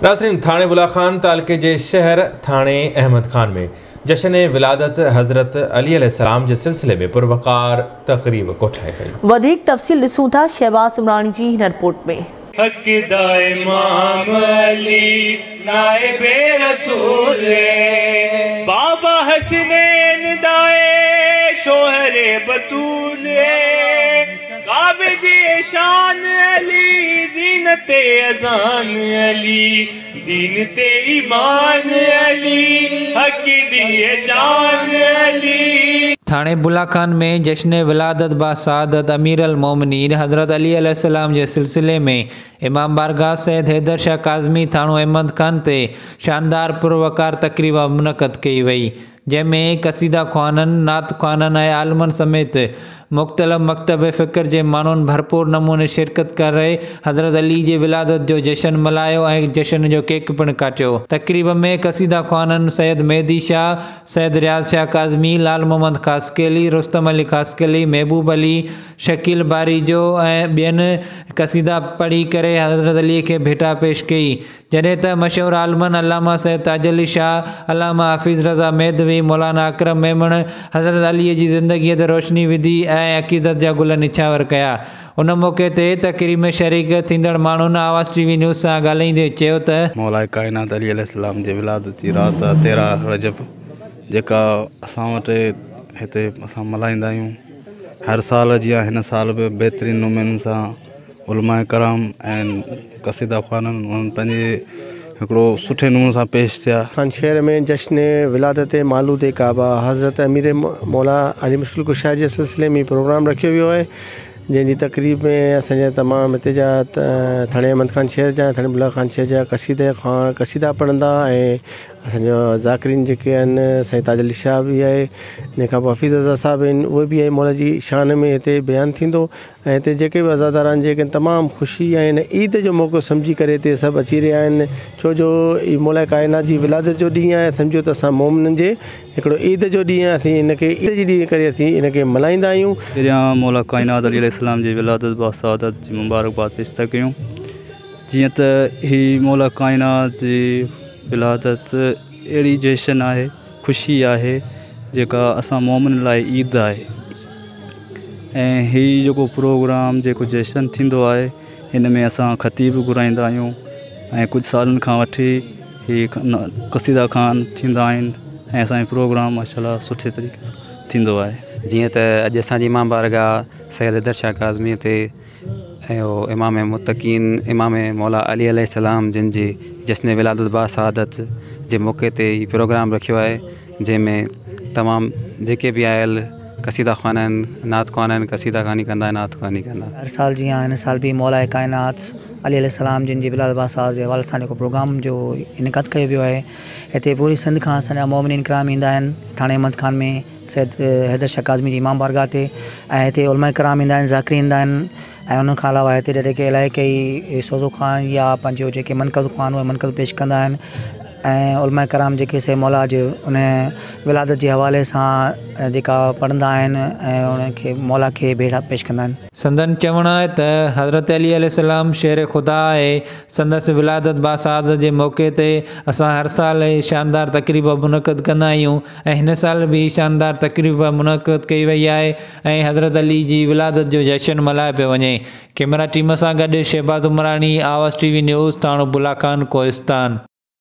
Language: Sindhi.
ناظرين ٿاڻي بلا خان تعلقي جي شهر ٿاڻي احمد خان ۾ جشن ولادت حضرت علي عليه السلام جي سلسلي ۾ پروقار تقريب ڪوٺائي وئي. وڌيڪ تفصيل ڏسون ٿا شهباز عمراڻي جي هن رپورٽ ۾. حق دا امام علي نائب رسول بابا حسنين دا اي شوهر بتول ڪعبي the شان علي زينت اذان علي دين تي ايمان علي حق the جان علي. ٿاڻي بلا خان ۾ جشن ولادت با سعادت امير المومنين حضرت علي عليه السلام جي سلسلي ۾ امام بارگاهه سيد حيدر شاهه ڪاظمي ٿاڻو احمد خان تي شاندار پروقار تقريب منعقد ڪئي وئي، جنهن ۾ قصيده خوانن، نعت خوانن ۽ عالمن سميت مختلف مڪتب فڪر جي ماڻهن ڀرپور نموني شرڪت ڪري حضرت علي جي ولادت جو جشن ملهايو ۽ جشن جو ڪيڪ پڻ ڪاٽيو. تقريب ۾ قصيده خوانن سيد مهدي شاهه، سيد رياض شاهه ڪاظمي، لال محمد خاصخيلي، رستم علي خاصخيلي، محبوب علي، شڪيل باريجو ۽ ٻين قصيدا پڙهي ڪري حضرت علي کي ڀيٽا پيش ڪئي. جڏهن ته مشهور عالمن علامه سيد تاج علي شاهه، علامه حفيظ رضا مهدوي، مولانا اڪرم ميمڻ حضرت علي جي زندگيء تي روشني وڌي ۽ عقيدت جا گل نڇاور ڪيا. ان موقعي تي تقريب ۾ شريڪ ٿيندڙ ماڻهن آواز ٽي وي نيوز سان ڳالهائيندي چيو ته. مولاء ڪائنات علي عليه السلام جي ولادت جي رات 13 رجب جيڪا اسان وٽ هتي اسان ملهائيندا آهيون هر سال جيان هن سال به بهترين نموني سان علماء ڪرام ۽ قصيده خوانن انهن پنهنجي هڪڙو سٺي نموني سان پيش ٿيا. خان شهر ۾ جشن ولادت مولود ڪعبه حضرت امير مولا علي مشڪل ڪشا جي سلسلي ۾ پروگرام رکيو ويو آهي جنهن جي تقريب ۾ اسان جا تمام هتي جا ٿاڻي احمد خان شهر جا ٿاڻي بلا خان شهر جا قصيده خوان قصيدا پڙهندا ۽ اسان جا ذاڪرين جيڪي آهن سائين تاج علي شاهه به آهي ان کان پوء حفيظ رضا صاحب آهن اهي به آهن مولا جي شان ۾ هتي بيان ٿيندو ۽ هتي جيڪي به عزادار آهن جيڪي تمام خوشي ۽ هن عيد جو موقعو سمجهي ڪري هتي سڀ اچي رهيا آهن ڇو جو هي مولا ڪائنات جي ولادت جو ڏينهن آهي سمجهو ته اسان مومنن جي هڪڙو عيد جو ڏينهن آهي اسين هن کي عيد جي ڏينهن ڪري اسين هن کي ملهائيندا آهيون. پهريان مولا ڪائنات علي عليه السلام جي ولادت باسعادت جي مبارڪباد پيش ٿا ڪيون جيئن ته هي مولا ڪائنات جي ولادت اهڙي جشن آهي خوشي آهي جيڪا اسان مومن لاء عيد آهي ۽ هي جيڪو پروگرام جيڪو جشن ٿيندو آهي هن ۾ اسان خطيب گهرائيندا آهيون ۽ ڪجهه سالن کان وٺي هي قصيده خوان ٿيندا آهن ۽ اسان جو پروگرام ماشاء الله سٺي طريقي سان ٿيندو آهي. جيئن ته اڄ اسان جي امام بارگاهه سيد حيدر شاهه ڪاظميء تي ۽ امام متقين امام مولا علي عليه السلام جن جي جشن ولادت باسعادت جي موقعي تي هي پروگرام رکيو آهي جنهن ۾ تمام جيڪي به آيل قصيده خوان آهن نعت خوان آهن قصيده خواني ڪندا نعت خواني ڪندا. هر سال جيان هن سال به مولاء ڪائنات علي عليه السلام جن جي ولادت باسعادت جي حوالي سان جيڪو پروگرام جو انعقاد ڪيو ويو آهي هتي پوري سنڌ کان اسان جا مومنين ڪرام ايندا آهن ٿاڻي احمد خان ۾ سيد حيدر شاهه ڪاظمي جي امام بارگاهه تي ۽ هتي علماء ڪرام ايندا آهن ذاڪرين ايندا آهن ۽ ان کان علاوه هتي جا جيڪي علائقائي سوزو خوان يا پنهنجو جيڪي منقبت خوان اهي منقبت پيش ڪندا آهن ۽ علماء ڪرام جيڪي سي مولا جي ان ولادت جي حوالي سان جيڪا پڙهندا آهن ۽ ان کي مولا کي ڀيٽا پيش ڪندا آهن. سندن چوڻ آهي ته حضرت علي عليه السلام شير خدا آهي، سندس ولادت باسعادت جي موقعي تي اسان هر سال هي شاندار تقريب منعقد ڪندا آهيون ۽ هن سال به هي شاندار تقريب منعقد ڪئي وئي آهي ۽ حضرت علي جي ولادت جو جشن ملهايو پيو وڃي. ڪئميرا ٽيم سان گڏ Shahbaz Umrani, Awaz T V news, ٿاڻو بلا خان، ڪوهستان.